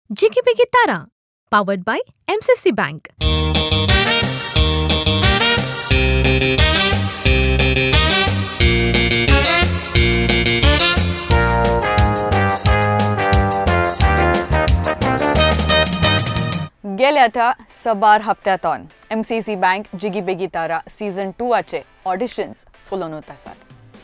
Jiggy Biggy Tara, powered by MCC bank. गेल्या त्या सबार हप्त्यातून MCC bank Jigi Bigi Tara season टूवाचे ऑडिशन्स चलोवन आसात.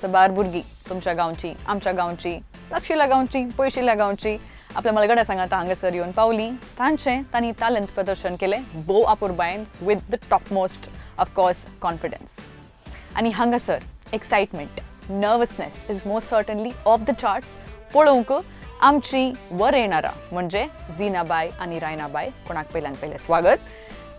सबार भुरगीं तुमच्या गांवची, आमच्या गांवची, लागशिल्ल्या गांवची, पयशिल्ल्या गांवची आपल्या मलगड्या सांगाता हांगासर येवन पावली. तांचें तांणी तालंत प्रदर्शन केलें भोव अपुरबायेन with the topmost of course confidence. आनी हांगासर excitement, nervousness is most certainly off the charts. पळोवंक आमची वर येणारा म्हणजे झिनाबाय आनी रायनाबाय, कोणाक पयल्यान पयलें स्वागत.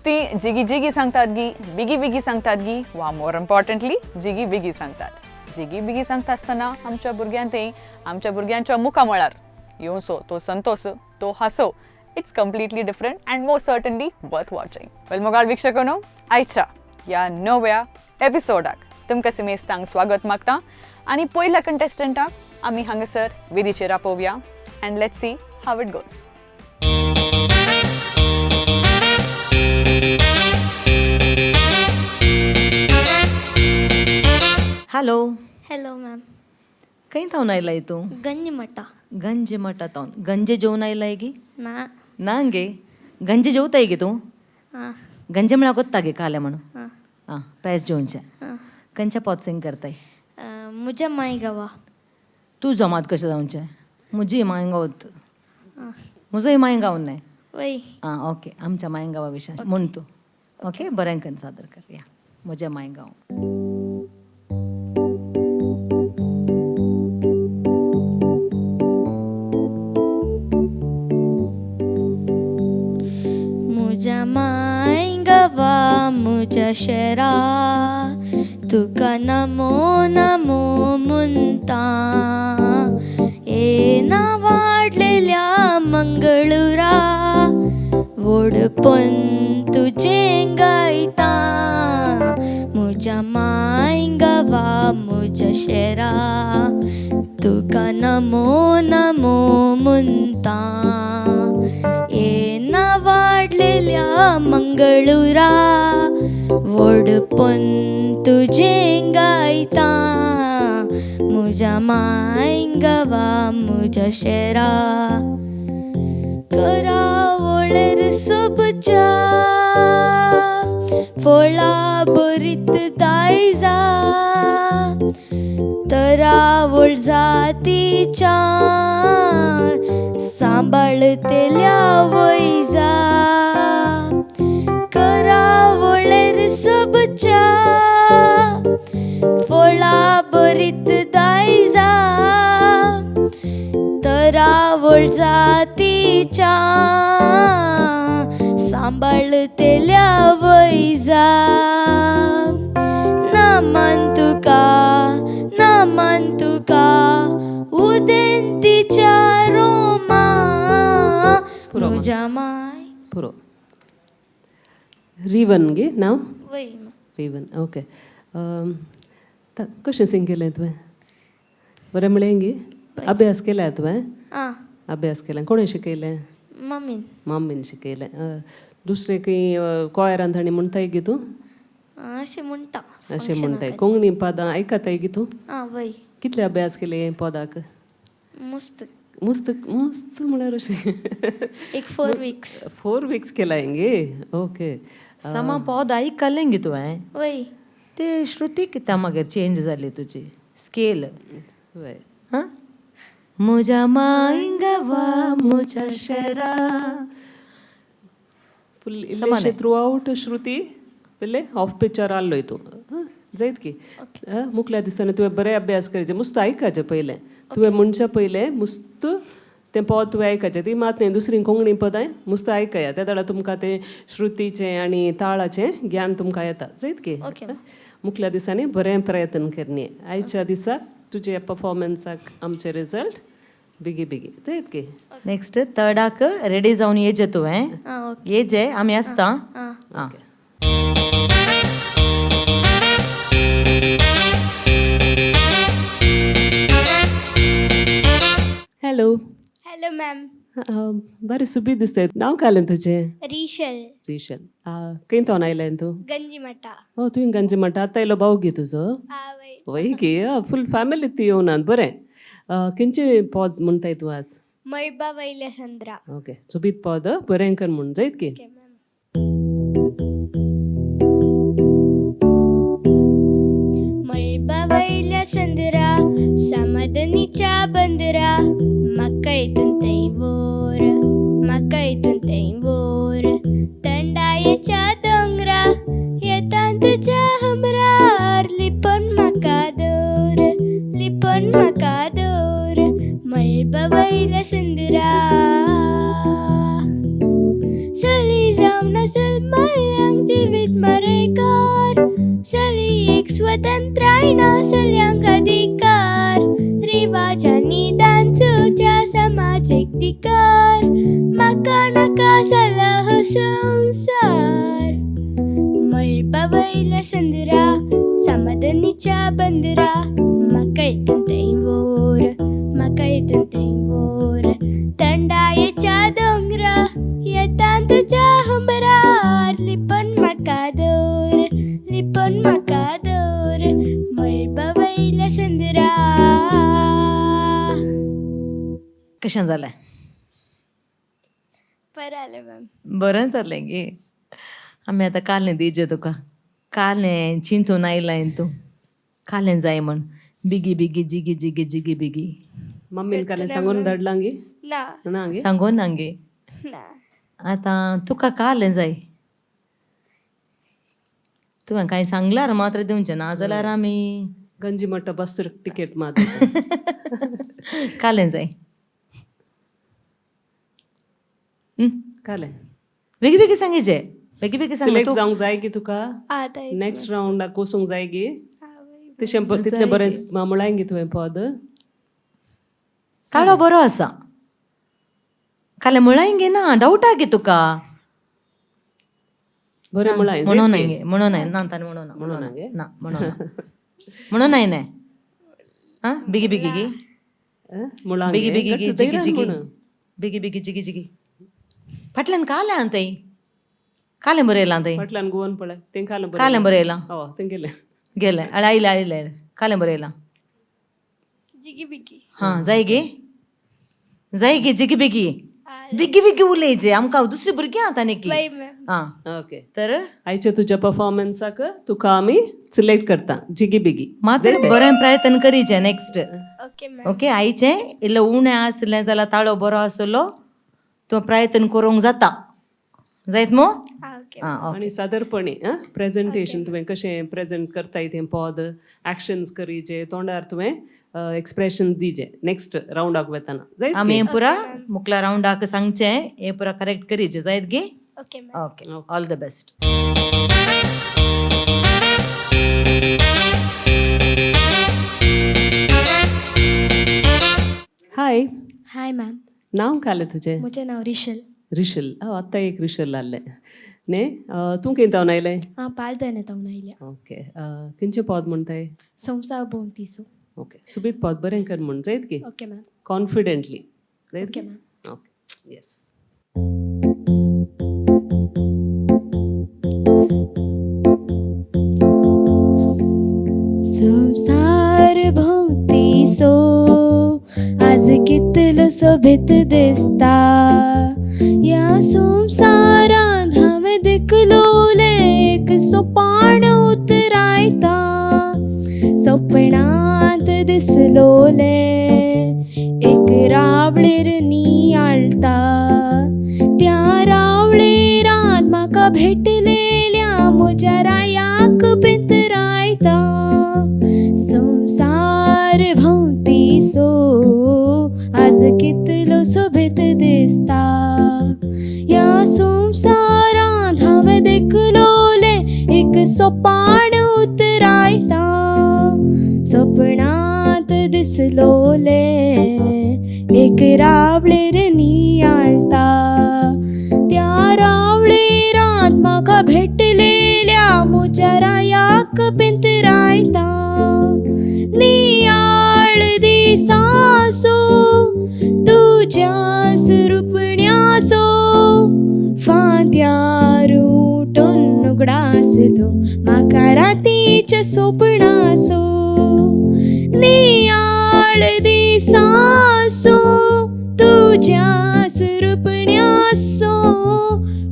ती जिगी जिगी सांगतात गी, बिगी बिगी सांगतात गी, वा मोर इम्पॉर्टंटली जिगी बिगी सांगतात. जिगी बिगी सांगता आसतना आमच्या भुरग्यां थंय आमच्या भुरग्यांच्या मुखामळार येवचो तो संतोष, तो हांसो, it's completely different and most certainly worth watching. Well मोगाळ वीक्षकांनो, आयच्या ह्या नव्या एपिसोडाक तुमकां सिमेस्तांक स्वागत मागता आनी पयल्या कंटेस्टंटाक आमी हांगासर वेदीचेर आपोवया and let's see how it goes. Hello. Hello ma'am. खंय थावन आयलाय तूं? गंजमठा. गंज मठा थावन. गंजे जेवन आयलाय गी? ना. ना गे? गंजे जेवताय गे तूं? हां. गंजे म्हळ्यार कोत्ता गे काले म्हणून? हां. आं, पेज जेवनचें. हां. खंयच्या पोत सिंग करताय? म्हज्या माय गांवा. तूं जमात कशें जावचें? म्हजी मायगांव. हां. म्हजोय मायगांव न्हय? वय. आं, ओके. आमच्या मायगांवा विशय म्हण तूं. ओके, बरें करून सादर कर. या म्हजें मायगांव. म्हज्या माय गांवा, म्हज्या शेरा, तुका नमो नमो म्हणटा. येना वाडलेल्या मंगळुरा, व्हडपण तुजें गायता. म्हज्या माय गांवा, म्हज्या शेरा, तुका नमो नमो म्हणटा. येना वाडलेल्या मंगळुरा, व्हडपण तुजें गायता. म्हज्या माय गांवा, म्हज्या शेरा. करावळेर सबच्या फळां भरीत दायजा, तरावळ जातीच्या सांबाळतेल्या वैजा. करावळेर सबच्या फळां भरीत दायजा, तरावळ जातीच्या सांबाळतेल्या वैजा. ना मान तुका, ना मान तुका, उदेंतीच्या रोमा. पुरो. म्हज्या माय. पुरो. रिवन गे नांव? वय. रिवन, ओके. कशें सिंग केलें तुवें? बरें म्हळें गे? अभ्यास केला तुवें? आं. अभ्यास केला. कोणें शिकयलें? मम्मीन. मम्मीन शिकयलें. दुसरें खंय कॉयरान ताणी म्हणटाय गे तूं? अशें म्हणटा. अशें म्हणटाय. कोंकणी पदां आयकताय गे तूं? आं, वय. कितले अभ्यास केले पदाक? मस्त. मस्त. मस्त म्हळ्यार अशें? एक 4 वीक्स. 4 वीक्स केलाय गे? ओके. समा पद आयकलें गे तुवें? वय. ते श्रुती कित्या मागीर चेंज जाली तुजी स्केल? वय. हां, म्हज्या मायगांवा, म्हज्या शेरा. फुल इल्लेशे थ्रू आउट श्रुती पयले ऑफ पिक्चर आहलोय तूं. जायत की. मुखल्या दिसांनी तुवें बरें अभ्यास करचें. मुस्त आयकाचें पयलें तुवें म्हणच्या पयलें. मुस्त तें पद तुवें आयकाचें. ती मात न्हय, दुसरी कोंकणी पदां मुस्त आयकया. त्या वेळार तुमकां तें श्रुतीचें आनी ताळाचें ज्ञान तुमकां येता. जायत की. ओके. मुखल्या दिसांनी बरें प्रयत्न करणी. आयच्या दिसा तुज्या पफॉर्मन्साक आमचे रिजल्ट बेगी बेगी. जायत की. नेक्स्ट थर्डाक रेडी जावन येजे तुवें. आं, ओके. येजे, आमी आसता. आं. आं. हॅलो. Hello ma'am. बरें सुबीत दिसताय. नांव कालें तुजें? रिशल. रिशल. खंय तोन आयलें तूं? गंजीमठा. हो, तुवें गंजी म्हणटा. आतां येयलो भाव गे तुजो? आवय. वय गे, फूल फॅमिली ती येवनात. बरें, खंयचे पद म्हणटाय तूं आज? मळबा वयल्या संद्रा. ओके, सुबीत पद बरें कर म्हूण जायत की. Okay ma'am. मळबा वयल्या संद्रा, समाधानीच्या बंदरा, म्हाका हितून थंय व्हर, म्हाका हितून थंय व्हर. थंडायेच्या दोंगरा, येता तुज्या हमरार, लिपोन म्हाका दवर, लिपोन म्हाका दवर. मळबा वयल्या संद्रा. चली जावन जल्मल्ल्यांक जिवीत मरेकार, चली एक स्वतंत्राय ना चलयांक अधिकार, रिवाजांनी डान्सूच्या समाजीक धिकार, म्हाका नाका जाला हो संवसार. मळबा वयल्या संद्रा, समाधानीच्या बंदरा, म्हाका हितून थंय व्हर, म्हाका हितून थंय व्हर. थंडायेच्या दोंगरा, येता तुज्या हमरार, लिपोन म्हाका दवर, लिपोन म्हाका दवर. मळबा वयल्या संद्रा. कशें जालें? बरें जालें मॅम. बरें जालें गे. आमी आतां कालें दिजे तुका. कालें चिंतून आयलाय तूं, कालें जाय म्हण. बिगी बिगी जिगी जिगी जिगी बिगी. मम्मीन कालें सांगून धाडलां गे? ना. ना गे? सांगून ना गे? ना. आतां तुका कालें जाय, तुवें कांय सांगल्यार मात्र दिवचें ना जाल्यार आमी गंजी मट्ट बस टिकेट मात. कालें जाय. कालें बेगी बेगी सांगीचे, बेगी बेगी सांग. सिलेक्ट जावंक जाय गी तुका? आतां. नेक्स्ट रावंडाक वचूंक जाय गी? तशें तितलें बरें म्हळाय गे तुवें पद. ताळो बरो आसा. कालें म्हळाय गे ना, डावटा गे तुका. बरें म्हळाय. म्हणून गे, म्हणून ना ताणें, म्हणून ना. म्हणून गे? ना, म्हणून ना, म्हणून न्हय. आं, बेगी बेगी गी. मुळां. बेगी बेगी गी जिगी जिगी, बेगी बेगी जिगी जिगी. फाटल्यान कालें आं थंय, कालें बरयलां थंय. फाटल्यान गोवन पळय, तें कालें. कालें बरयलां. हय, तें गेलें. गेलें. आयलें आयलें, कालें बरयलां. जिगी बिगी. हां, जाय गे, जाय गे. जिगी बेगी बेगी बेगी उलयचे, आमकां दुसरी भुरगीं आतां न्ही. वय मॅम. आं. ओके. तर आयच्या तुज्या परफॉर्मन्साक तुका आमी सिलेक्ट करता जिगी बिगी. मात्र बरें प्रयत्न करीचे नेक्स्ट. Okay ma'am. Okay, आयचें इल्लो उणें आसलें जाल्यार ताळो बरो आसलो, तो प्रयत्न करूंक जाता. जायत मू? आं, ओके. आं, ओके. आनी सादरपणी प्रेजेंटेशन तुवें कशें प्रेजेंट करताय तें पद, एक्शन्स करीचे, तोंडार तुवें एक्सप्रेशन दिजे नेक्स्ट रावंडाक वतना जायत? आमी हें पुरा मुकल्या रावंडाक सांगचें, हें पुरा करेक्ट करीचे. जायत गे? Okay ma'am. Okay, all the best. Hi. Hi ma'am. नांव कालें तुजें? म्हजें नांव रिशल. रिशल. हय, आत्तां एक रिशल आहलें न्ही. तूं खंय थावन आयलें? हांव पालदन थावन आयल्या. ओके, खंयचें पद म्हणटाय? संवसार भोंवतीचो. ओके, सुबीत पद बरें कर म्हूण जायत की. Okay ma'am. Confidently जायत? Okay ma'am. Okay, yes. संवसार भोंवतीचो आज कितलो सोबीत दिसता. ह्या संवसारांत हांवें देखलोलें एक सोपाण उतरायता. सपनांत दिसलोलें एक रावळेर नियाळटा, त्या रावळेरांत म्हाका भेटलेल्या म्हज्या रायाक पिंतरायता. संवसार भोंवतीचो आज कितलो सोबीत दिसता. ह्या संवसारांत हांवें देखलोलें एक सोपाण उतरायता. सपनांत दिसलोलें एक रावळेर नियाळटा, त्या रावळेरांत म्हाका फांत्यार उठून उगडास तो म्हाका रातीच्या सोपणासो नियाळ दिसासो तुज्या सुरपण्यासो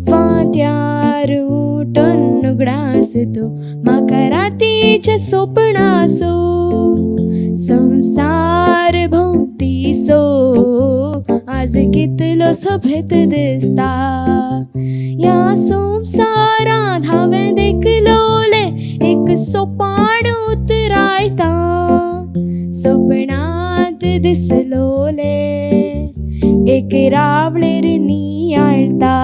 फांत्यार उठून उगडास तो म्हाका रातीच्या सोपणासो संसार भोंवतीसो आज कितलो सोबेत दिसता ह्या संवसारांत हांवें देखलोलें एक सोपाण उतरायता सपनांत दिसलोलें एक रावळेर नियाळटा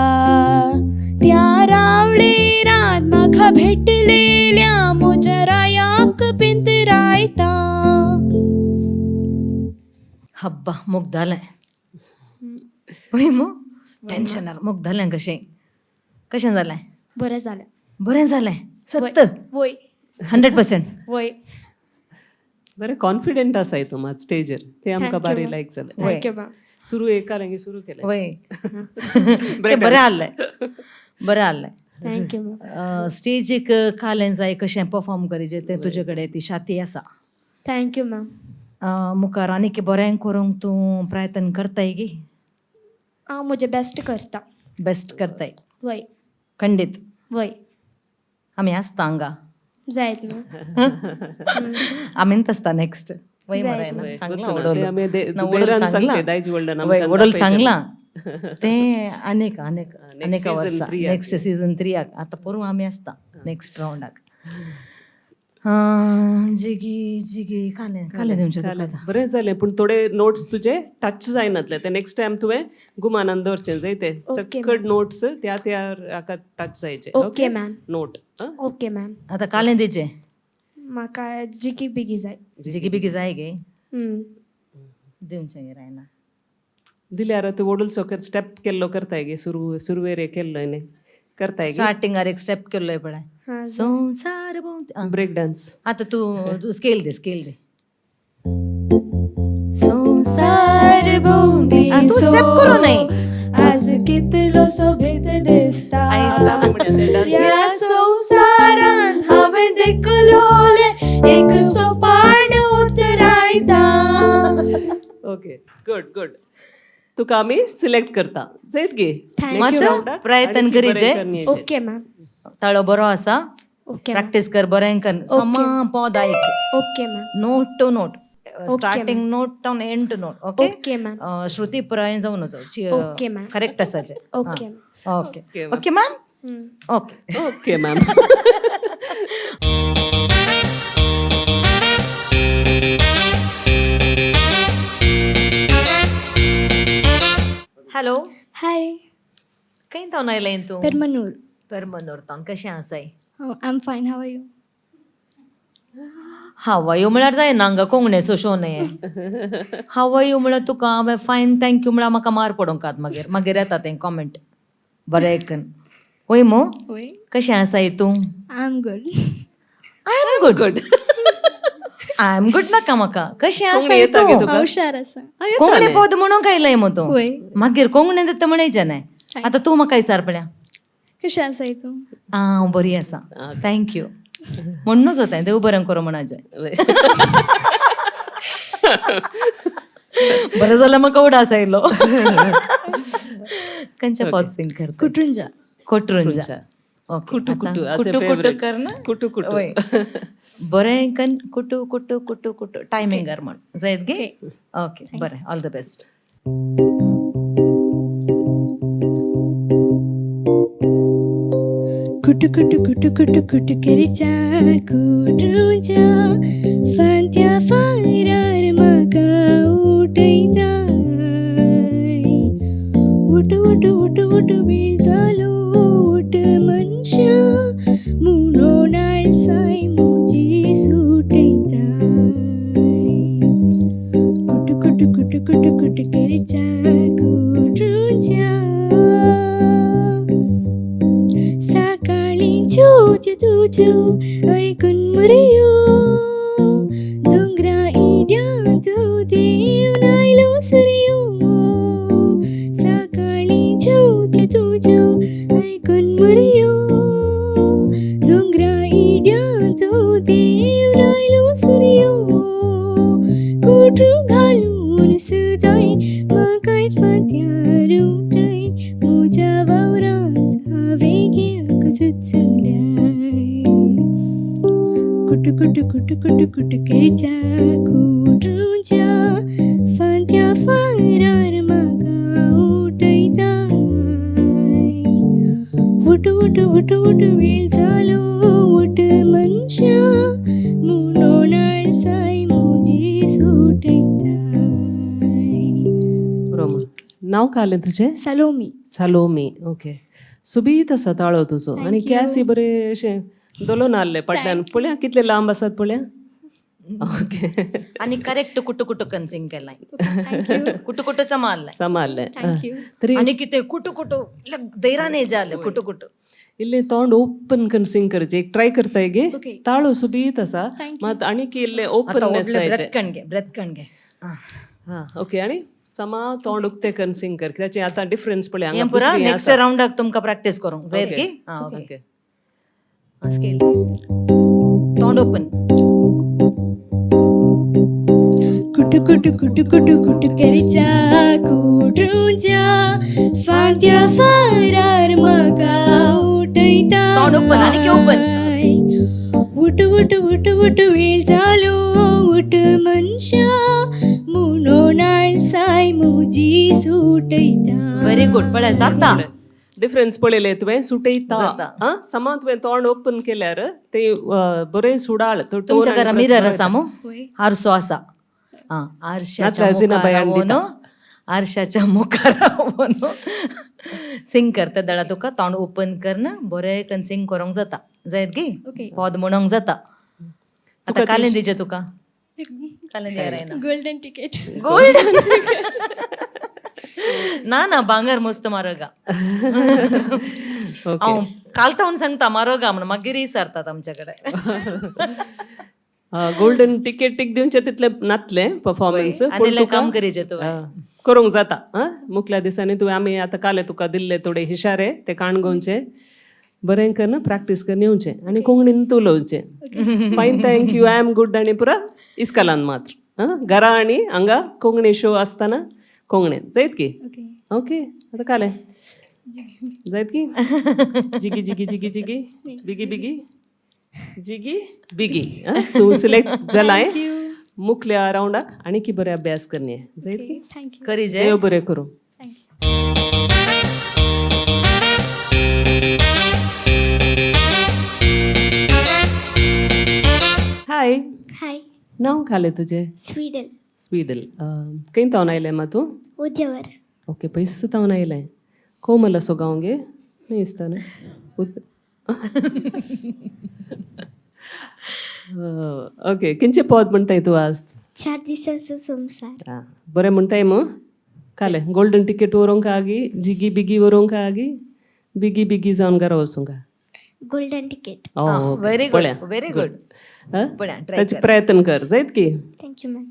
त्या रावळेरांत म्हाका भेटलेल्या म्हज्या रायाक पिंतरायता. हब्बा मुग्धालें वय मो टेन्शनार मुग्धालें कशें कशें जालें? बरें जालें. बरें जालें सत्त? वय. 100%? वय. बरें कॉन्फिडंट आसाय तूं मात स्टेजीर, तें आमकां बारी लायक जालें. Thank you ma'am. सुरू एका लागी सुरू केलें. वय, तें बरें आहलें, बरें आहलें. Thank you ma'am. स्टेजीक कालें जाय कशें परफॉर्म करीचें तें तुजे कडेन ती शाती आसा. Thank you ma'am. मुखार आनीक बरें करूंक तूं प्रयत्न करताय गी? हांव म्हजें बेस्ट करता. बेस्ट करताय? वय. खंडीत? वय. आमी आसता हांगा. जायत मॅम. आमीच आसता नेक्स्ट. वय मरे ना? वय, सांगलां गोत्तु ना. वडोल. ते आमी ना, वडोल देरान सांगलां. सांगचें, दायज व्हडल्यान वय, आमकां वडोल दाखयचें. सांगलां तें अनेक अनेक Next अनेक season वर्सा three आक. नेक्स्ट सीजन थ्रीयाक आतां पोरूं आमी आसता नेक्स्ट रावंडाक. जिगी जिगी कालें कालें दिवचें तुका आतां. बरें जालें, पूण थोडे नोट्स तुजे टच जायनातले, ते नेक्स्ट टायम तुवें गुमानान दवरचें जाय ते Okay, सकट नोट्स त्या त्या हाका टच जायचे. Okay ma'am. Note. Okay ma'am. आतां कालें दिचें. म्हाका जिगी बिगी जाय. जिगी बिगी जाय गे? दिवचें गे रायना. दिल्यार आतां वडूल सोकर स्टेप केल्लो करताय गे, सुरू सुरवेर केल्लो न्ही करताय गे. स्टार्टिंगार एक स्टेप केल्लो पळय. हां. संवसार भोंवती. Break dance. आतां तूं तूं स्केल दे, स्केल दे. संवसार भोंवती तूं स्टेप करूं न्हय. आज कितलो सोबीत दिसता ह्या संवसारांत हांवें देखलोलें एक सोपाण उतरायता. ओके, गुड गुड, तुका आमी सिलेक्ट करता जायत गे. Thank Next you. round आक प्रयत्न आणखी बरें करीजे. करण्याचें. Okay ma'am. ताळो बरो आसा. Okay ma'am. Practice कर, बरें कर, समा पद आयक. Okay ma'am. Note to note, starting note to end to note, okay? Okay ma'am. Shruti पुराय जावन वचो. Okay, ma'am. Correct आसाचें. Okay. Okay okay ma'am. Okay. Okay ma'am. Hello. Hi. खंय तावन आयलें तूं? Permanur. Permanur तावन. कशें आसाय? Oh, I'm fine. How are you? हाव म्हळ्यार जायना हांगा, कोंकणेचो शो न्हय. हाव you म्हळ्यार तुका हांवें फायन thank you म्हळ्यार म्हाका मार पडोंक मागीर मागीर येता तें कॉमेंट. बरें आयकन वय मो? Wait. कशें आसाय तूं? I'm good. I am good. Good I am good नाका म्हाका, कशें कोंकणी आसाय येता गे तूं? तुका? हुशार आसा. कोंकणी पद म्हणूंक आयलाय मो तूं? वय. मागीर कोंकणी दिता म्हणायचें न्हय. आतां तूं म्हाका विचार पळया. कशें आसाय तूं? हांव बरी आसा, thank you म्हणूच वताय, देव बरें करूं म्हणाचें. बरें जाल्यार म्हाका उडास आयलो. खंयच्या पद सिंग करता? कुटरुंजा. कोटरुंजा. ओके. कुटू कुटू, आतां आमचें कुटू कुटू favorite. कर ना. कुटू कुटू. वय. बरें कन कुटू कुटू कुटू कुटू टायमिंगार म्हण जायत गे. ओके, बरें, ऑल the best. कुटु कुटु कुटु कुटु कुटु करीच्या कुटुंच्या फांत्या फारार म्हाका उठयता. उठ उठ उठ उठ वेळ जालो उठ मनशा म्हणून आळसाय म्हजी सुटयता. कुटु कुटु कुटु कुटु कुटु करीच्या कुटुंच्या सकाळी ज्योत तुज्यो ऐकून मुरयो दोंगरा इड्यांत देव आयलो सुरयो. सकाळी ज्योत तुज्यो ऐकून मुज्या वावरांत हांवें घेवंक सुचूंक. कुटु कुटु कुटु कुटु कुटु करच्या कुटूच्या फांत्या फारार म्हाका उठयताय. उठ उठ उठ उठ वेळ जालो उठ मनशा म्हणून आळसाय म्हजी सुटयताय. रोमा, नांव कालें तुजें? सलोमी. Salome, okay. सुबीत आसा ताळो तुजो आनी केंस बरे अशें दोलो नाल्ले फाटल्यान. पळया कितले लांब आसात पळया. ओके. आनी करेक्ट कुटु कुटु कन सिंग केलाय. कुटु कुटु समारलाय. समारलें. Thank you. तरी आनी कितें कुटु कुटु धैरान जालें कुटु कुटु. इल्लें तोंड ओपन करून सिंग करचें, एक ट्राय करताय गे. Okay. ताळो सुबीत आसा. Thank you. मात आनीक इल्लें आतां ओपननेस व्हडलें जायचें. Breath कणगे, breath कणगे. हां, ओके. आनी समा तोंड उक्तें करून सिंग कर, कित्याक आतां डिफरन्स पळय हांगा हें पुरा दुसरी नेक्स्ट आसा. रावंडाक तुमकां प्रॅक्टीस करूंक जायत की. आं, ओके. ओके. स्केल, तोंड ओपन. कुटु कुटु कुटु कुटु कुटु करच्या कुटूच्या फांत्या फारार म्हाका उठयता. तोंड open, आनीक open. उठ उठ उठ उठ वेळ जालो उठ मनशा म्हणून आळसाय म्हजी सुटयता. व्हेरी गुड, पळय जाता. डिफरन्स पळयलें तुवें? सुटयता. जाता. आं, समा तुवें तोंड ओपन केल्यार ते बरें सुडाळ तो tone तुमच्या आनी घरा प्रस मिरर बरो आसा येता. मू? वय. आरसो आसा. आं, आरशाच्या नातल्यार मुखार जिनाबाई हाडून रावून दिता. आरशाच्या मुखार रावून सिंग करता दळा तुका तोंड ओपन करन बरें कन सिंग करूंक जाता. जायत गी? ओके. पद म्हणोंक जाता. आतां तुका कालें दिचें तुका, कालें दियार. Golden ticket. Gold ना ना, भांगर मस्त मारोगा. ओके. हांव कालतावन सांगता मारोगा म्हणून, मागीर विचारतात आमच्याकडे. गोल्डन तिकेटीक दिवचें तितलें नातलें परफॉर्मन्स. वय, आनी इल्लें काम करीचें तुवें. करूंक जाता. आं, मुखल्या दिसांनी तुवें आमी आतां कालें तुका दिल्ले थोडे हिशारे ते काणगोवचे, बरें करून प्रॅक्टीस करून येवचें आनी कोंकणीन उलोवचें. Fine, thank you, I am good आनी पुरा इस्कलान मात्र. आं, घरा आनी हांगा कोंकणी शो आसतना कोंकणीन जायत की. ओके. ओके. आतां कालें जायत की. जिगी जिगी जिगी जिगी बिगी बिगी जिगी बिगी. आं, तूं सिलेक्ट जालाय thank you. मुखल्या रावंडाक. आनी की बरें अभ्यास करणी जायत की. Thank you. करीजे. देव बरें करूं. Thank you. हाय. हाय. नांव खालें तुजें? स्वीडल. स्वीडल. खंय तावन आयलें मा तूं? उद्यावर. ओके, पयस तावन आयलें. कोमल असो गांव गे न्हय दिसता न्हय. ओके, किंचे पद म्हणटाय तूं आज? चार दिसाचो संसार. आं, बरें म्हणटाय मू. कालें गोल्डन टिकेट व्हरूंक आगी जिगी बिगी व्हरूंक आगी बिगी बिगी जावन घरा वचूंक? Golden ticket. Very good, very good. पळया, try ताचे कर. प्रयत्न कर जायत की. Thank you ma'am.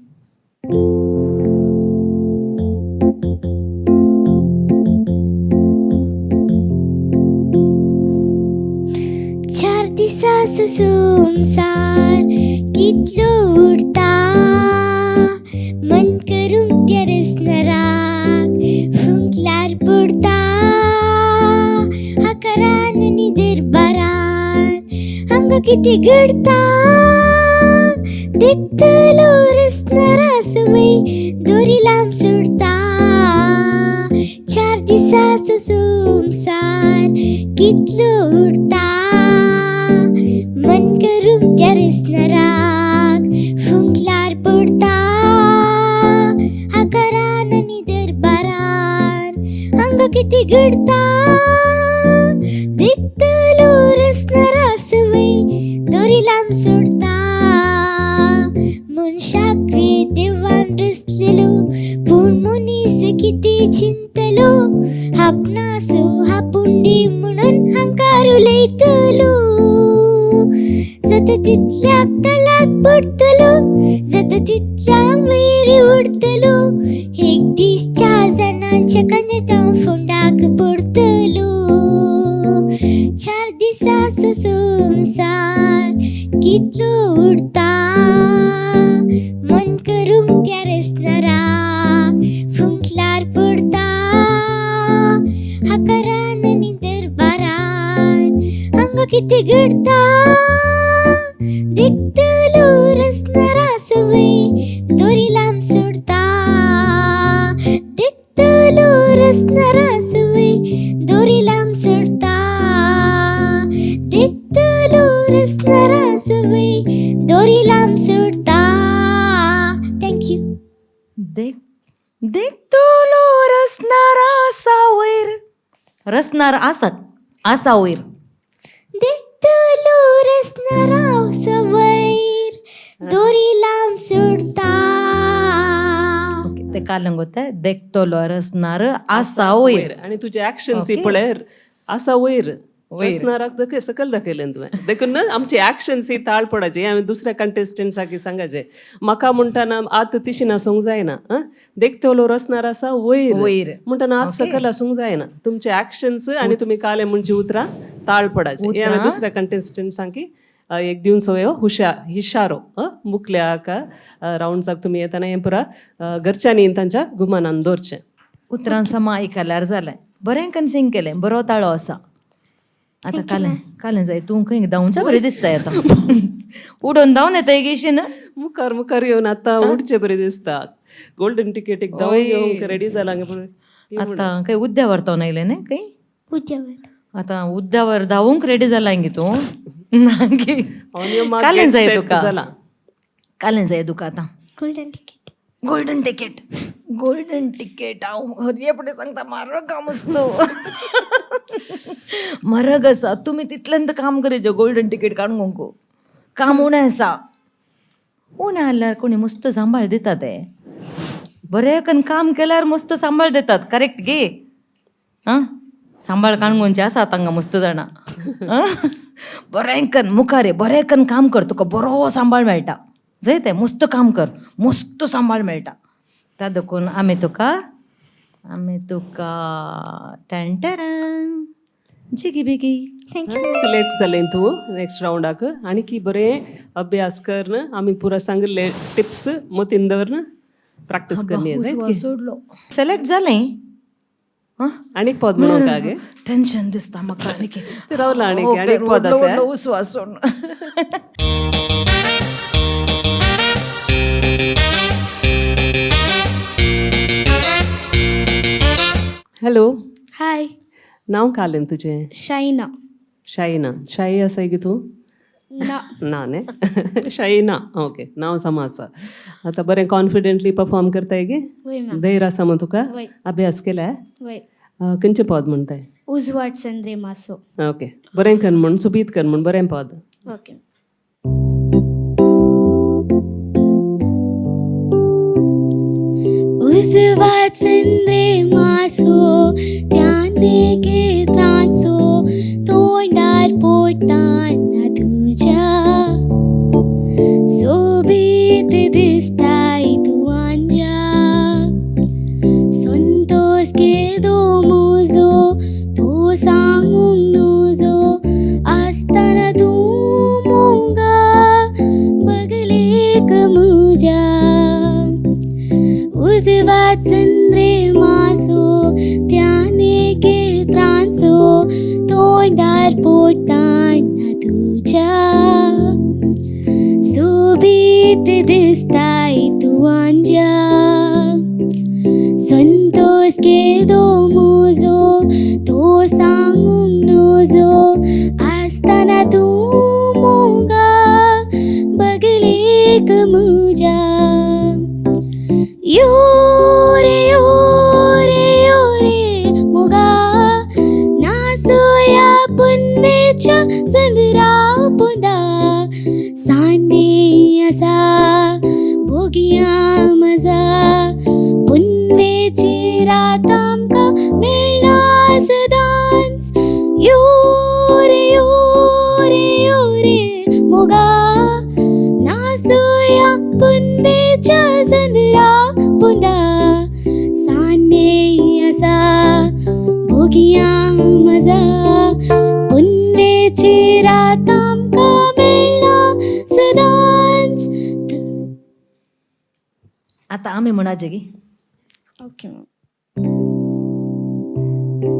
चार दिसाचो संसार कितलो उरता, मन करूंक त्या रसनराक फुंकल्यार पडता. आकारान आनी दरबारान हांगा कितें घडता, देखतलो रसनरा सवय दोरी लांब सोडता. चार दिसाचो संसार कितलो उरता, मन करूंक त्या रसनराक फुंकल्यार पडता. आकारान आनी दरबारान हांगा कितें घडता, देखतलो रसनरा सवय दोरी लांब सोडता. मनशाक रे देवान रचलेलो, पूण मनीस कितें चिंतलो, आपणासो आपूण दी म्हणून हांकार उलयतलो. जाता तितल्याक तळाक पडटलो, जाता तितल्या वयर उडटलो, एक दीस चार जाणांच्या कांद्यां फोंडाक पडटलो. चार दिसाचो संसार कितलो उरता, मन करूंक त्या रसनराक फुंकल्यार पडता. ठाकरान आनी दरबारान हांगा कितें घडता देखतलो रसनारा सवय दोरी लांब सोडता देखतलो रसनारा सवय दोरी लांब सोडता देखतलो रसनारा सवय दोरी लांब सोडता. Thank you. देख देखतलो रसनार आसा वयर, रसनार आसा आसा वयर. देखतलो रसनारा सवयर दोरी लांब सोडता. ओके, ते कालंग होता देखतलो रसनार आसा वयर. आणि तुजे ऍक्शन Okay. पळय आसा वयर वयर. रसनाराक दाखय सकयल दाखयलें तुवें देखून ना आमची ऍक्शन्स ही ताळ पडाचे आमी दुसऱ्या कंटेस्टंट्साक सांगाचे म्हाका म्हणटाना आत तिशी नासूंक जायना आं देखतलो रसनार आसा वयर वयर. म्हणटाना आत Okay. सकयल आसूंक जायना तुमचे ऍक्शन्स आनी तुमी काले म्हणजे उतरां ताळ पडाचे हे आमी उतरां. दुसऱ्या कंटेस्टंट्सांकी एक दिवन सवय हुशा हिशारो मुखल्या रावंड्साक तुमी येताना हें पुरा घरच्यांनी तांच्या गुमानान दवरचें. उतरां समा आयकल्यार जालें. बरें कन्सिंग केलें, बरो ताळो आसा. आतां कालें कालें जाय तूं खंय धांवच्या बरें दिसता आतां उडोवन धांवन येता गेशी ना. मुखार मुखार येवन आतां उडचे बरें दिसता गोल्डन टिकेट एक धांवन येवंक रेडी जाला पूण आतां खंय उद्यावर धांवन आयलें न्ही खंय उद्यावर आतां उद्यावर धांवूंक रेडी जाला गे तूं ना गे. कालें जाय तुका, कालें जाय तुका आतां golden ticket. Golden ticket, golden ticket हांव हरये फुडें सांगता म्हारग काम आसतो म्हारग आसा. तुमी तितल्यान काम करायचें गोल्डन टिकेट काडूंक काम उणें आसा. उणें आहल्यार कोणी मस्त सांबाळ दिता ते बरें कन काम केल्यार मस्त सांबाळ दितात करेक्ट गे. आं सांबाळ काणकोणचे आसा हांगा मस्त जाणां. आं बरें कन मुखार बरें कन काम कर तुका बरो सांबाळ मेळटा. जंय तें मस्त काम कर मस्त सांबाळ मेळटा. ता देखून आमी तुका आमी तुका टॅन्टरन जिगी बिगी. Thank you. Select जालें तूं नेक्स्ट रावंडाक आनी की बरें अभ्यास कर आमी पुरा सांगिल्ले टिप्स मतीन दवर प्रॅक्टीस करणी. सोडलो सिलेक्ट जालें. आनी पद म्हणूंक गे टेन्शन दिसता म्हाका आनीक. रावला आनीक आनीक पद आसा. उस्वास सोडून. हॅलो. हाय. नांव कालें तुजें? शायना. शायना. शाई आसाय गे तूं? ना. ना न्ही शायना. ओके, नांव समा आसा. आतां बरें कॉन्फिडंटली परफॉर्म करताय गे? वय मॅम. धैर्य आसा मग तुका? वय. अभ्यास केलाय? वय. खंयचें पद म्हणटाय? उजवाड संद्रे मासो. ओके, बरें कर म्हण, सुबीत कर म्हण, बरें पद. ओके. उजवाड संद्रे मासो त्याने केत्रांचो तोंडार पोटाना तुझ्या सोबीत दिसताय तूं आंज्या संतोष केदो मुजो तो सांगूंक नुजो आसतना तूं मोगा बगलेक मुज्या उजवाड संद्रे मासो त्याने केत्रांचो तोंडार पोटाना तुझ्या सोबीत दिसताय तूं आंज्या संतोष केदो मुजो तो सांगूंक नुजो आसतना तूं मोगा बगलेक मुज्या यो रे यो रे यो रे मोगा नासोया पुनवेच्या संदरा पुंदा साने असा भोगिया मजा पुनवेची रात आमकां मेळना सदांच यो रे यो रे यो रे मोगा नासोया पुनवेच्या संदरा पुंदा साने असा भोगिया मजा पुनवेची रात आमकां मेळना सदांच. आतां आमी म्हणाचे गे. Okay ma'am.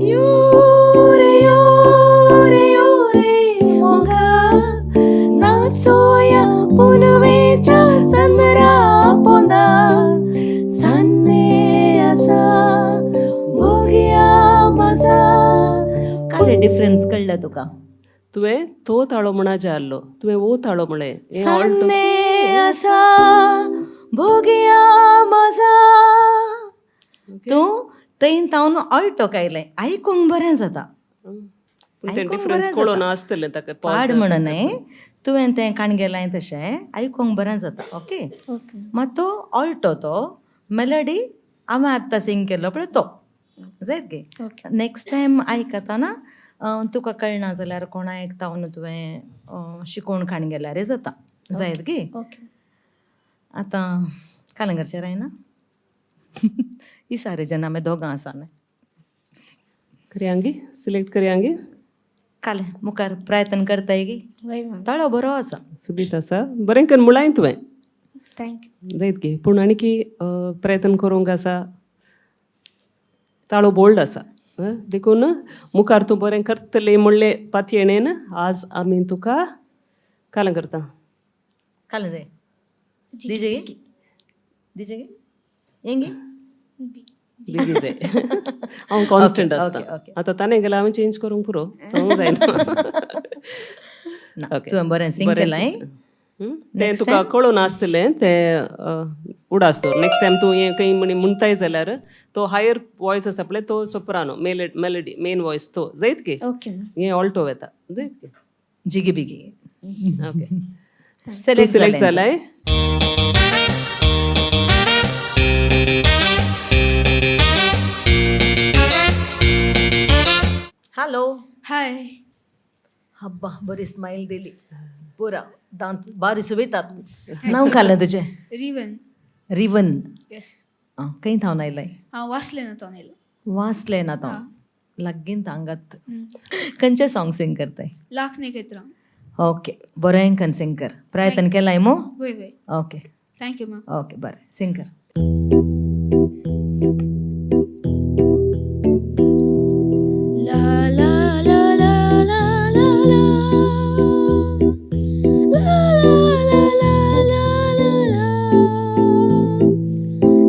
यो रे यो रे यो रे मोगा नाचोया पुनवेच्या चंद्रा पोंदा चान्ने आसा भोगया मजा. काय डिफरन्स कळला तुका? तुवें तो ताळो म्हणाजे आहलो, तुवें ओ ताळो म्हळें. हें ऑल्टो. चान्ने आसा भोगया मजा. तूं थंय तावन ऑल्टो कायलें, आयकूंक बरें जाता. पूण तें आयकूंक डिफरन्स बरें कळोन जाता. आसतलें ताका. पाड म्हणून न्हय, तुवें तें काणगेलाय तशें आयकूंक बरें जाता. ओके. ओके. मात तो ऑल्टो, तो मेलडी हांवें आत्तां सिंग केलो पळय तो जायत गे. ओके. नेक्स्ट टायम आयकतना तुका कळना जाल्यार कोणाक तावन तुवें शिकोवन काण गेल्यार जाता, जायत गे. ओके. आतां कालंगरचेर आयना ही सारे जन आमी दोगां आसा न्हय. करयांगी, सिलेक्ट करयांगी. काल मुखार प्रयत्न करताय गी. वय मॅम. ताळो बरो आसा. सुबीत आसा, बरें करून मुळाय तुवें. Thank you. जायत गे, पूण आणकी प्रयत्न करूंक आसा. ताळो बोल्ड आसा, देखून मुखार तूं बरें करतलें म्हणलें पातयेणेन आज आमी तुका काल करता. काल जाय दिजे गे, दिजे गे येंगी. बेगी जाय, हांव कॉन्स्टंट आसता. ओके. आतां ताणें गेल्यार हांवें चेंज करूंक पुरो, सांगूंक जायना. ना. ओके. तुवें बरें सिंग बरें. केलां. तें तुका कळून आसतलें तें उडास दवर. नेक्स्ट टायम तूं हें खंय म्हणी म्हणटाय जाल्यार तो हायर वॉयस आसा पळय तो सोप्रानो मेलडी मेन वॉयस तो जायत गे. Okay ma'am. हें ऑल्टो वता, जायत गे. जिगी बिगी. ओके. सिलेक्ट. सिलेक्ट जालाय. हॅलो. हाय. हब्बा, बरी स्मायल दिली, पुरा दांत बारी सुवितात. नांव खालें तुजें? रिवन. रिवन? येस. आं, खंय थावन आयलाय? हांव वाचलें ना तो आयलो. वाचलें ना तो लागीं हांगात. खंयचें सॉंग सिंग करताय? लाख नेखेत्रां. ओके, बरें कन सिंग कर, प्रयत्न केलाय मो. वय वय. Okay. Thank you ma'am. Okay, बरें सिंग कर. ला ला ला ला ला ला ला ला ला ला ला ला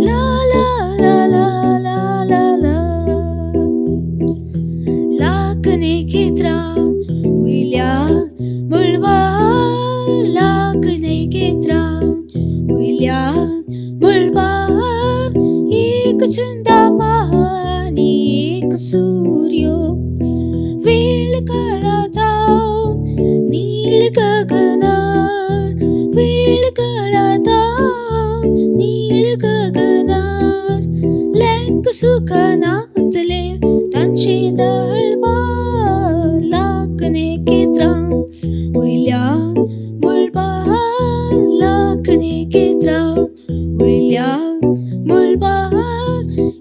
ला ला ला ला ला ला. लाख नेखेत्रा वयल्या मळबा, लाख नेखेत्रा वयल्या मळबार, एक चंदामा आनी एक सूर्य, वेळ काळाता नीळ गगनार, वेळ काळाता नीळ गगनार, लेक सुखनातले तांचे दळबा, लाख नेखेत्रां वयल्या मळबा, लाख नेखेत्रां वयल्या मळबार,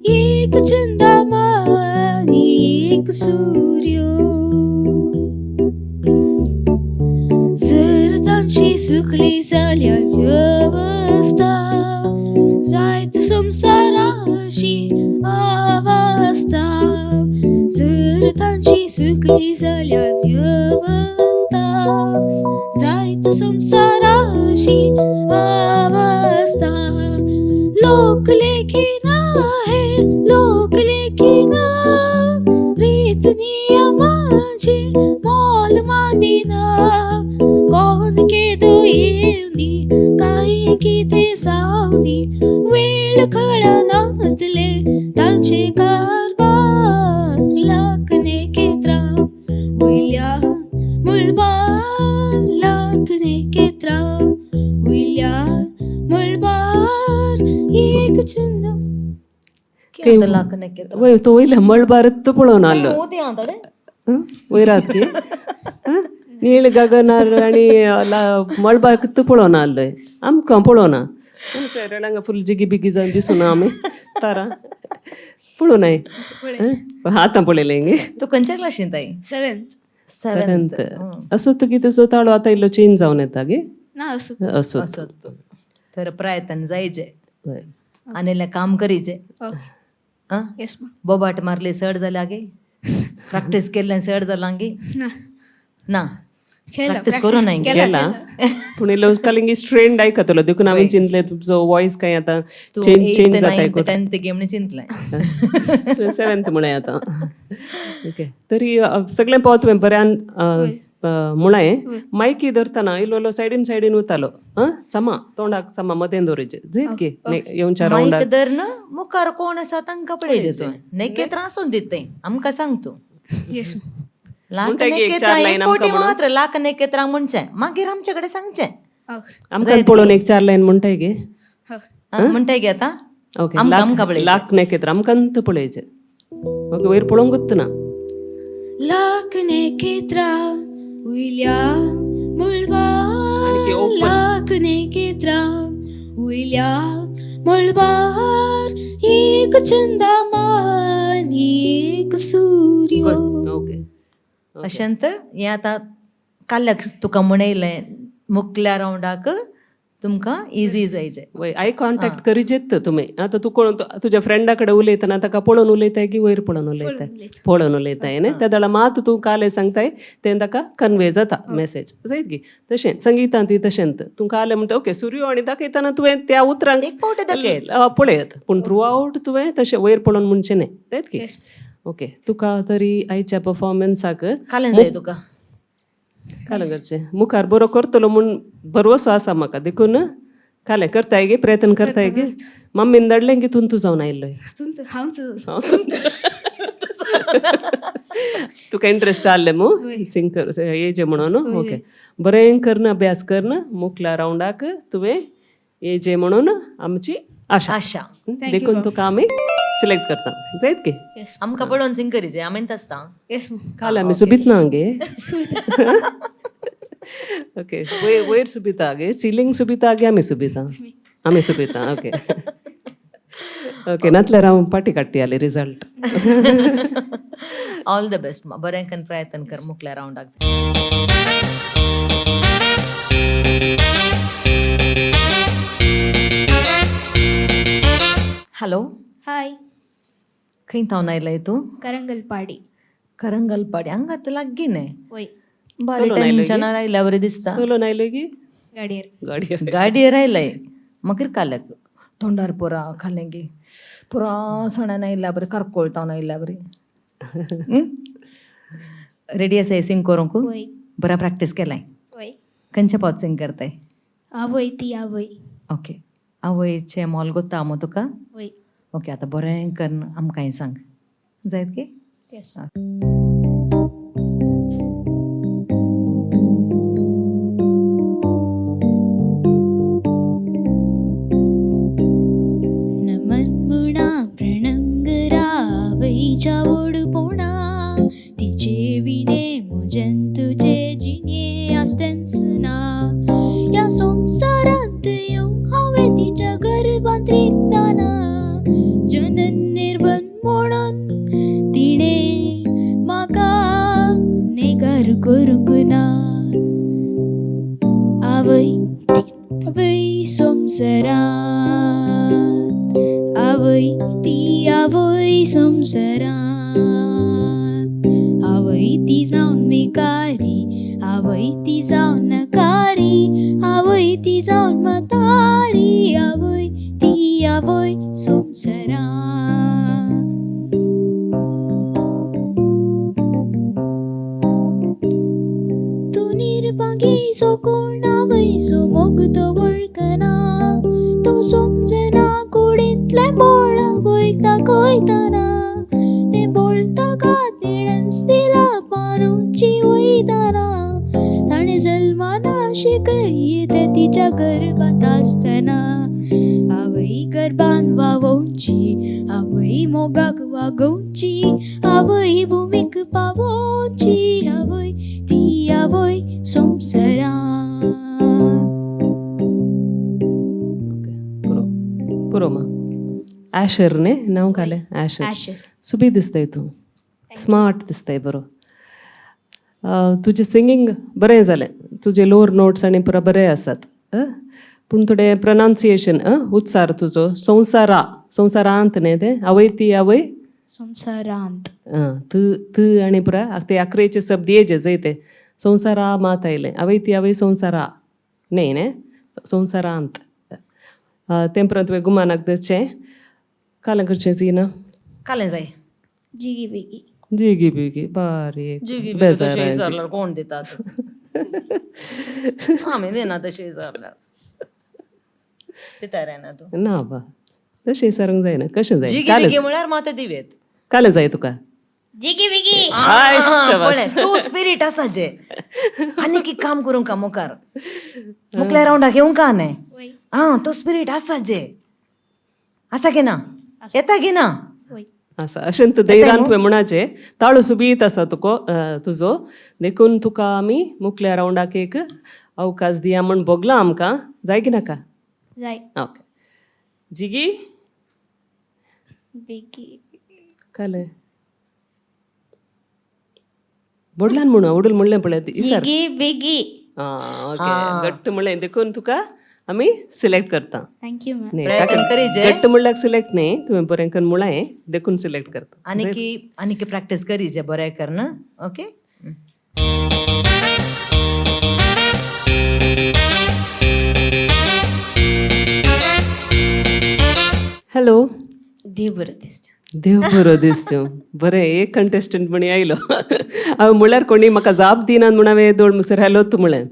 एक चंदामा आनी एक सूर्य. जर तांची सुकली जाल्यार व्यवस्था जायत संवसाराची अवस्था, जर तांची सुकली जाल्यार व्यवस्था जायत संवसाराची अवस्था. लोक लेखिना हे लोक लेखिना, रीत नियमाची मोल मांदिना, कोण केदो येवंदी काय कितें जावंदी, वेळ कळनातले तांचे कारभार. लाख नेखेत्रां वयल्या मळबार, लाख नेखेत्रां वयल्या मळबार, एक चंद लाख नेखेत्रां. वय, तो वयल्या मळबारत पळोवन आहलो. वयरात की नीळ गगनार आनी मळबार कित्त पळोवन आहलोय, आमकां पळोवना. आमच्या रेडांगा फुल जिगी बिगी जावन दिसूना, आमी तारा पळोवनाय आतां पळयलें गे. तूं खंयच्या क्लासींत आई? सेवेंथ. सेवेंथ. सेवेंथ असो तुगे तुजो ताळो आतां इल्लो चेंज जावन येता गे. ना, असो. असो. तर प्रयत्न जायचे हय. आनी इल्लें काम करीचे. ओके. आं. Yes ma'am. बोबाट मारली चड जाल्या गे. प्रॅक्टीस केल्लें चड जालां गी? ना. ना? केला. प्रॅक्टीस करूं नाय? केला, पूण इल्लो कालिंगी स्ट्रेंड आयकतलो, देखून आमी चिंतले तुजो वॉयस काय आतां तूं चेंज चेंज एथ, जाताय. नायन्थ, टेन्थ गे म्हण चिंतलें. सेवेंथ म्हळें आतां. ओके, तरी सगळें पावत तुवें बऱ्यान म्हळें. मायकी धरतना इल्लो इल्लो सायडीन सायडीन वतालो. आं, समा तोंडाक समा मदें दवरीचे जैत की येवच्या मायक रावंडाक. धर ना, मुखार कोण आसा तांकां पळयचें. तुवें नेकेत्रां आसून दित तें आमकां सांग तूं. येस. लाख म्हणटा की एक नेकेत्रां चार एक लायन कोटी आमकां म्हणून. मात्र लाख नेकेत्रां म्हणचें, मागीर आमचे कडेन सांगचें. ओके. आमकां पळोवन एक चार लायन म्हणटाय गे. आं, म्हणटाय गे आतां. ओके. आमकां लाख आमकां पळयचें. लाख नेकेत्रां आमकां पळयचें. ओके, वयर पळोवंकूच ना. लाख नेकेत्रा वयल्या मळबार, आणखी open. Lakh नेकेत्रा वयल्या मळबार, एक चंदामान एक सूर्य. ओके. अशेंत हें आतां काल्याक तुका म्हणयलें, मुखल्या रावंडाक तुमकां इजी जायचें. वय, आय कॉन्टॅक्ट करीजेत तुमी. आतां तूं कोण तुज्या फ्रेंडा कडेन उलयतना ताका पळोवन उलयताय की वयर पळोवन उलयताय? पळोवन उलयताय न्ही. त्या वेळार मात तूं काले सांगताय तें ताका कन्वे जाता मेसेज जायत गी. तशें संगितांत तशेंत तूं काले म्हणटा ओके सुर्यो आनी दाखयतना तुवें त्या उतरांक एक फावटी दाखयत. पळयत, पूण थ्रू आवट तुवें तशें वयर पळोवन म्हणचें न्ही, जायत की. येस. ओके, तुका तरी आयच्या परफॉर्मन्साक कालें जाय तुका. कालें करचें मुखार बरो करतलो म्हूण भरवसो आसा म्हाका, देखून कालें करताय गे, प्रयत्न करताय गे. मम्मीन धाडलें की तूं जावन आयिल्लोय? तुमचं हांवच. तुका इंट्रस्ट आहले मू सिंग कर येजे म्हणून. ओके, बरें करन अभ्यास करन मुखल्या रावंडाक तुवें येजे म्हणून आमची आशा. आशा. देखून तुका आमी सिलेक्ट करता, जायत की. येस. आमकां पळोवन सिंग करीचे आमी आसता. येस. काल आमी सुबीत ना गे. ओके, वयर वयर सुबिता गे, सिलींग सुबिता गे, आमी सुबिता, आमी सुबिता. ओके ओके, नातल्यार हांव पाटी काडटी आली रिजल्ट. ऑल the best, बरें कन प्रयत्न कर मुखल्या रावंडाक. हॅलो. हाय. खंय थावन आयलाय तूं? करंगलपाडी. करंगलपाडी हांगा लागीं न्ही? वय. बरें सोलोन आयलो गे? टेन्शनार आयल्या बरें दिसता. सोलोन आयले की गाडयेर. गाडयेर? गाडयेर आयलाय. मागीर काल्याक तोंडार पुरा खालें की पुरा सणान आयल्या बरें, कारकोळ तावन आयल्या बरें. रेडी आसाय सिंग करूंक? वय. बरें प्रॅक्टीस केलाय? वय. खंयच्या पावत सिंग करताय? आवय ती आवय. ओके, आवयचें मोल गोत्ता मो तुका? वय. ओके, आतां बरें करून आमकांय सांग, जायत की. येस. नमन मुणा प्रणमगरावईच्या ओडपोणा, तिचे विणे मुजन तुझे जिणे आसतेंच ना. ह्या संवसारांत येवंक हांवें तिच्या गर्भांत रिगताना, जनन निर्बन म्हणून तिणें म्हाका नेगार करूंक ना. आवय ती आवय संवसारांत, आवय ती आवय संवसारांत, आवय ती जावन भिकारी, आवय ती जावन नकारी, आवय ती जावन म्हातारी, आवय ती आवय संवसारांत. तूं निर्भागी सो कोण आवयचो मोग तो वळखना, तो समजना कुडींतलें बोळ आवयक दाखयतना, तें बोळ ताका तिणेंच दिलां पानुची वयतना, ताणें जल्माना शिकयी तें तिच्या गर्भांत आसतना. आवय गर्भान वावोवची, आवय मोगाक वागोवची, आवय भुमीक पावोवची, आवय ती आवय संवसारांत. पुरो पुरो मा. ॲशर न्ही नांव घालें? ॲशर. आशर. सुबी दिसताय तूं, स्मार्ट दिसताय बरो. तुजें सिंगींग बरें जालें, तुजे लोअर नोट्स आनी पुरा बरे आसात. पूण थोडें प्रनाउन्सिएशन, उच्चार तुजो संवसारा संवसारांत न्ही तें आवय ती आवय. संवसारांत. आं, त त आनी पुरा ते अकरेचे शब्द येजे जय ते संवसारा मात आयलें. आवय ती आवय संवसारा न्ही न्ही संवसारांत. तें उपरांत तुवें गुमानाक दसचें कालें करचें झिना. कालें जाय. जिगी बिगी. जिगी बिगी बारीक जिगी बिगी बेजार तशें विचारल्यार कोण दितात? आमी दिना तशें विचारल्यार. दिता रे ना तूं? ना बा, तशें विचारूंक जायना. कशें जाय? जिगी कालें बिगी म्हळ्यार मात दिवेत. कालें जाय तुका? जिगी बिगी. I, शाबास. पळय, तूं स्पिरीट आसा जे आनी की काम करूंक का मुखार मुखल्या रावंडाक येवंक का न्हय? वय. आं, तो स्पिरीट आसा जे आसा की ना? येता की ना? वय. आसा अशें तूं धैर्यान तुवें म्हणाचें. ताळो सुबीत आसा तुको तुजो, देखून तुका आमी मुखल्या रावंडाक एक अवकाश दिया म्हूण भोगलां आमकां. जाय की नाका? जाय. ओके. जिगी बिगी. कालें व्हडल्यान म्हणू, व्हडल म्हणलें पळय इसार. जिगी बिगी. आं, ओके, घट्ट म्हणलें देखून तुका आमी सिलेक्ट करता. Thank you ma'am. न्ही, प्रयत्न ताका करीजे. घट्ट म्हणल्यार सिलेक्ट न्ही, तुवें बरें करून म्हळें देखून सिलेक्ट करता. आनी की प्रॅक्टीस करीजे बरें कर. ओके. हॅलो. देव बरो दिसता. देव बरो दीस तूं. बरें, एक कंटेस्टंट म्हणी आयलो. हांवें म्हणल्यार कोणी म्हाका जाप दिनात म्हूण हांवें दोळ मुसर हॅलो तूं म्हळें.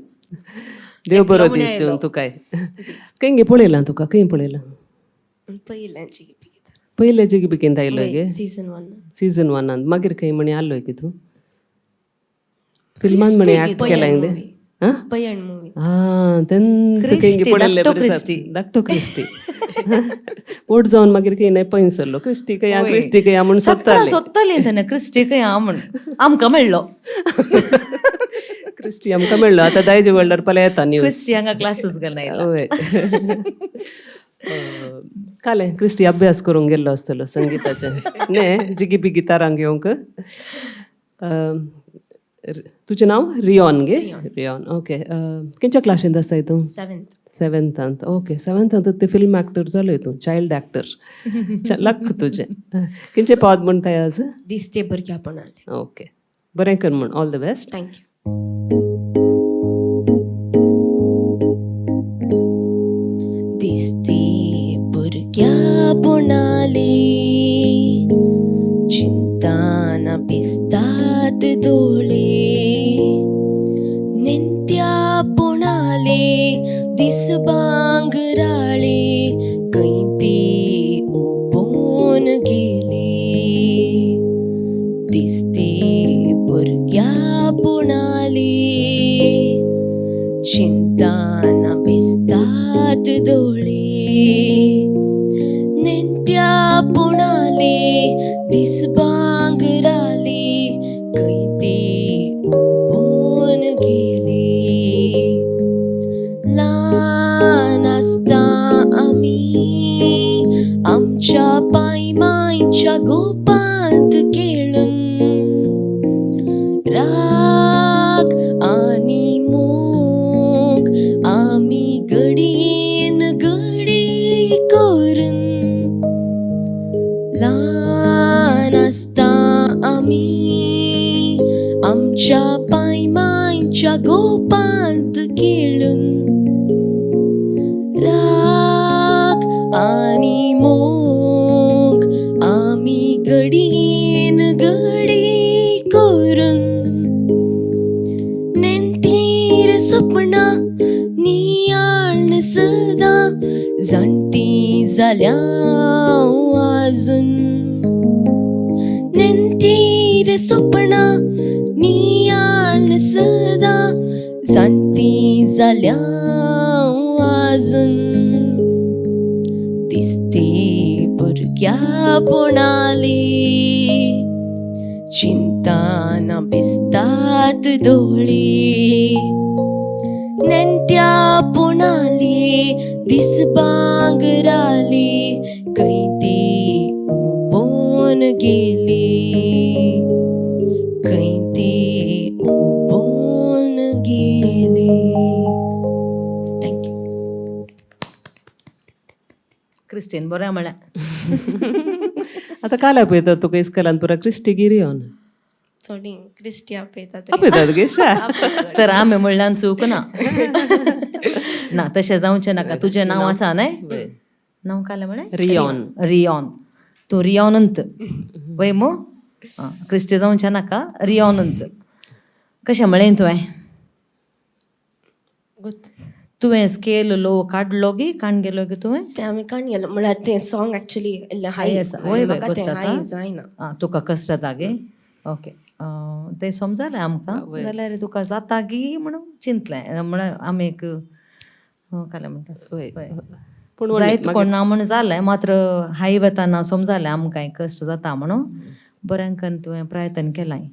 देव बरो दीस दिवन तुकाय. खंय गे पळयलां तुका? खंय पळयलां? पयलें जिगी बिगी. पयले जिगी बिगीन आयलो गे? सीजन 1. सीजन 1. मागीर खंय म्हणी आयलो की तूं फिल्मान म्हणी ऍक्ट केलां गे? आं, पयण मुवी. आं, तेन्ना खंय गे पळयल्लें? धाकटो बरें. क्रिस्टी. धाकटो क्रिस्टी पोट जावन मागीर खंय न्हय पयस सरलो. क्रिस्टी खंय आं, क्रिस्टी खंय आं म्हूण सगळं सोदताले. सोदताली तेन्ना क्रिस्टी खंय आं म्हण आमकां मेळ्ळो. क्रिस्टी आमकां मेळ्ळो. आतां दायज वर्ल्डार पळय येता न्यूज. क्रिस्टी हांगा क्लासीस घालून आयला. हय, कालें क्रिस्टी अभ्यास करूंक गेल्लो आसतलो संगिताचें न्ही, जिगी बिगी तारांक घेवंक. तुजें नांव रियॉन गे? Rayon, okay. खंयच्या क्लासींत आसाय तूं? 7th. सेवन्थांत, ओके. सेवन्थांत ते फिल्म एक्टर जालोय तूं, चायल्ड एक्टर. लक तुजें. खंयचें पद म्हणटाय आज? दिसते भुरग्यापणाले. ओके, बरें कर म्हूण. All the best. Thank you. दिसते भुरग्यापणाले चिंताना भिजतात दोळे, नेणट्यापणाले दीस भांगराळे खंय ते उबोन गेले. दिसते भुरग्यापणाले चिंताना भिजतात दोळे, नेणट्यापणाले दीस भांगराळे खंय ते उबोन गेले. ल्हान आसता आमी आमच्या पाय मांयच्या गोपांत खेळून, राग आनी मोग आमी घडयेन घडी करून. ल्हान आसता आमी आमच्या पाय मांयच्या गोपांत खेळून, राग आनी मोग आमी घडयेन घडी करून. नेणटीर सपनां नियाळ सदां जाणटी जाल्या आजून, नेणटीर सपनां नियाळ सदां जाणटी जाल्या आजून. दिसते भुरग्यापणाले चिंताना भिजतात दोळे, नेणट्यापणाले दीस भांगराळे खंय ते उबोन गेले, खंय ते उबोन गेले. Thank you. Christine बरें म्हळें. आतां काल आपयता तुका इस्कलान पुरा क्रिस्टीगिरी येवन थोडी क्रिस्टी आपयतात. आपयतात गे शा. तर आमी म्हणल्यान चूक ना. ना, तशें जावचें नाका. तुजें नांव आसा न्हय? नांव कालें म्हळें? रियॉन. रियॉन. तूं रियॉनंत वय मू? आं, क्रिस्टी जावचें नाका, रियॉनंत. कशें म्हळें तुवें? तुवें स्केल लो काडलो गी काण गेलो गी तुवें? तें आमी काण गेलो म्हळ्यार तें सॉंग एक्चुली इल्लें हाय आसा. वय वय. म्हाका तें गोत्त आसा. हाय जायना. आं, तुका कश्ट जाता गे? ओके, तें समजालें आमकां. जाल्यार तुका जाता गी म्हणून चिंतलें म्हळ्यार आमी एक कालें म्हणटा. वय. वय. पूण जायत कोण ना म्हण जालें, मात्र हाय वताना समजालें आमकां कश्ट जाता म्हणून. बरें करून तुवें प्रयत्न केलाय.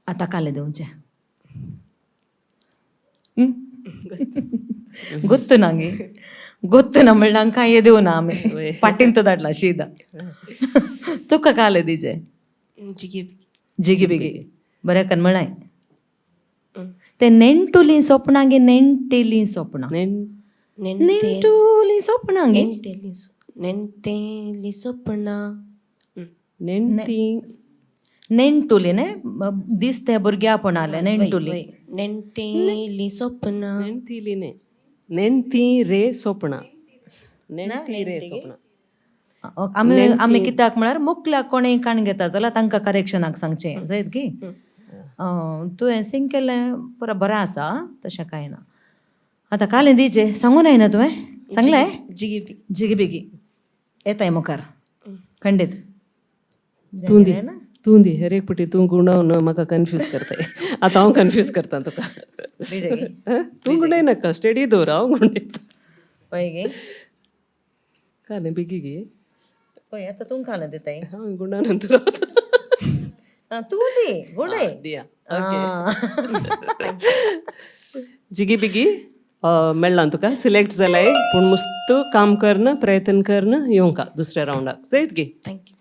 आतां कालें दिवचें गोत्तु ना गे? गोत्तु ना म्हणल्यार कांय दिवना आमी, पाटींत धाडला शिदा. तुका कालें दिजे? जिगी. जिगी बिगी. बरें कन म्हळाय ते नेणटुलीं सोपणां गे, नेणटेलीं सोपणां? नेणटुलीं सोपणां गे? नेणटेली नेणटेली सोपणां. नेणटी. नेणटुली न्ही दिसते भुरग्यापणाले नेणटुली. नेणटेली सोपणां. नेणतिली न्ही, नेणती रे सोपणां, नेणती रे सोपणां. आमी आमी कित्याक म्हळ्यार मुकल्या कोणेय काण घेता जाल्यार तांकां करेक्शनाक सांगचें जायत गी. तुवें सिंग केलें पुरा बरें आसा, तशें कांय ना. आतां कालें दिजे सांगूं ना तुवें? सांगलें? जिगी बिगी. जिगी बिगी येताय मुखार खंडीत. तूं दी, तूं दी. हर एक पटी तूं गुंडावन म्हाका कन्फ्यूज करताय. आतां हांव कन्फ्यूज करता तुका. तूं गुंडय नाका, स्टेडी दवर, हांव गुंडयता. पळय गे. कालें बेगी गे. पळय, आतां तूं कालें दिताय. हांव गुंडा नंतर. तूं दी, गुंडय. दिया. जिगी बिगी मेळ्ळा तुका, सिलेक्ट जालाय. पूण मस्त काम करन, प्रयत्न करन येवंका दुसऱ्या रावंडाक जायत गे. Thank you.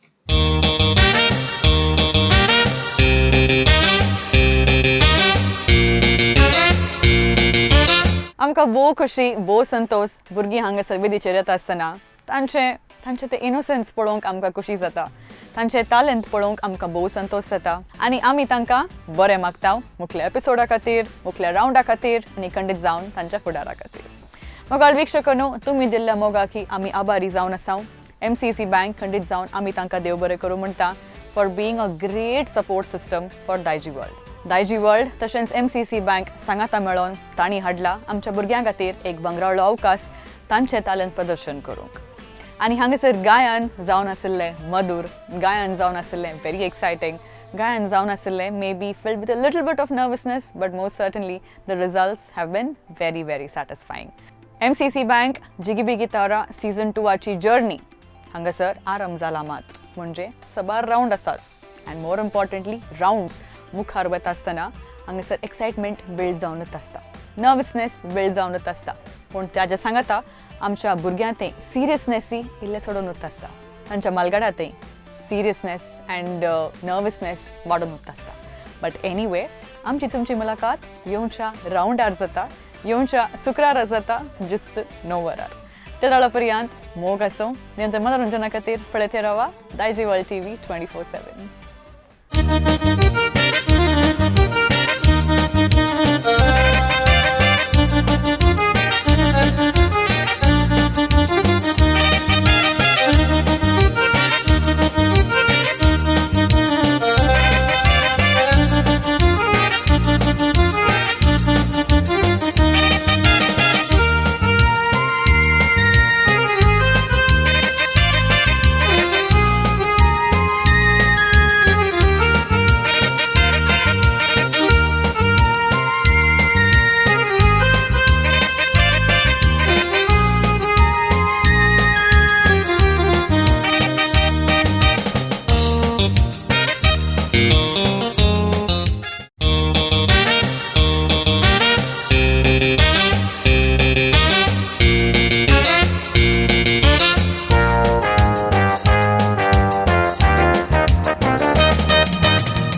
आमकां भोव खुशी, भोव संतोश. भुरगीं हांगासर वेदीचेर येता आसतना तांचे तांचे ते इनोसन्स पळोवंक आमकां खुशी जाता. तांचे तालंत पळोवंक आमकां भोव संतोश जाता आनी आमी तांकां बरें मागता मुखल्या एपिसोडा खातीर, मुखल्या रावंडा खातीर आनी खंडीत जावन तांच्या फुडारा खातीर. मोगाळ वीक्षकांनो, तुमी दिल्ल्या मोगाकी आमी आभारी जावन आसाव. एमसीसी बँक खंडीत जावन आमी तांकां देव बरें करूं म्हणटा for being a great support system for Daiji World. Daiji World तशेंच एमसीसी बँक सांगाता मेळोन तांणी हाडला आमच्या भुरग्यां खातीर एक भांगराळो अवकाश तांचें तालंत प्रदर्शन करूंक. आनी हांगासर गायन जावन आशिल्लें मधूर, गायन जावन आशिल्लें व्हेरी एक्सायटींग, गायन जावन आशिल्लें maybe filled with a little bit of nervousness, but most certainly the results have been very very satisfying. MCC Bank Jigi Bigi Tara season टूवाची journey हांगासर आरंभ जाला मात्र, म्हणजे सबार रावंड आसात अँड मोर इम्पॉर्टंटली रावंड्स मुखार वता आसतना हांगासर एक्सायटमेंट बिल्ड जावनूच आसता, नर्वसनेस बिल्ड जावनूच आसता. पूण ताज्या सांगाता आमच्या भुरग्यां तें सिरियसनेसूय इल्लें सोडूनूच आसता. तांच्या मालगाडा तें सिरियसनेस अँड नर्वसनेस वाडोवनूच आसता. बट एनीवे, आमची तुमची मुलाकात येवच्या रावंडार जाता, येवच्या शुक्रारा जाता, जिस्त 9 वरार. ते वेळा पर्यंत मोग आसूं. निरंतर मनोरंजना खातीर पळयत रावा दायजी वर्ल्ड टीव्ही 24/7.